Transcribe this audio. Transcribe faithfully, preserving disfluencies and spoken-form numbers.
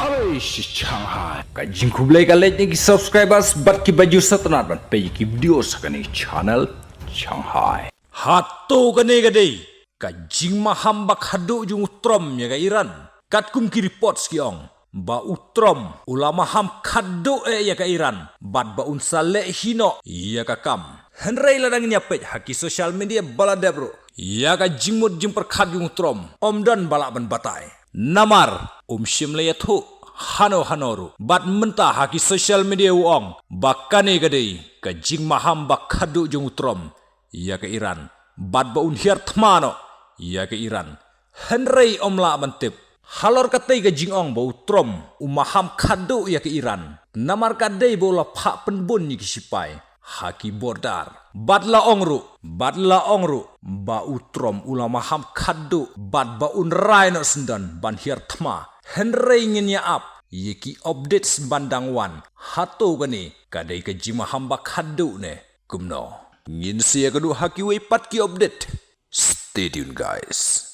Oi shi Shanghai. Ka jingkhublei ka leit ïa ki subscribers bad ki ba ju sngewtynnat ban peit ïa ki video sha kane channel Shanghai. Hato kane ka dei ka jingmaham ba khadduh jong u Trump ïa ka Iran. Katkum ki reports ki ong ba u Trump u la maham khadduh eh ïa ka Iran bad ba un sa leh hi noh ïa ka kam. Hynrei lada ngin ïa peit ha ki social media ba la dep ruh ïa ka jingmut jingpyrkhat jong u Trump ym don ba lah ban batai. Namar um shym la ïathuh hano hano ruh. Bad mynta ha ki social media u ong ba kane ka dei ka jingmaham ba khadduh jong u Trump ïa ka Iran bad ba un hiar thma noh ïa ka Iran. Hynrei ym lah ban tip halor katei ka jingong ba u Trump u maham khadduh ïa ka Iran. Namar ka dei ba u la phah pynbun ïa ki sipai ha ki border. Bad la ong ruh, bad la ong ruh ba u Trump u la maham khadduh bad ba un rai noh syndon ban hiar thma. Hynrei ngin ïa ap ïa ki updates ban dang wan. Hato kane ka dei ka jingmaham ba khadduh ne kumno? Ngin sa ïakynduh ha kiwei pat ki update. Stay tuned, guys.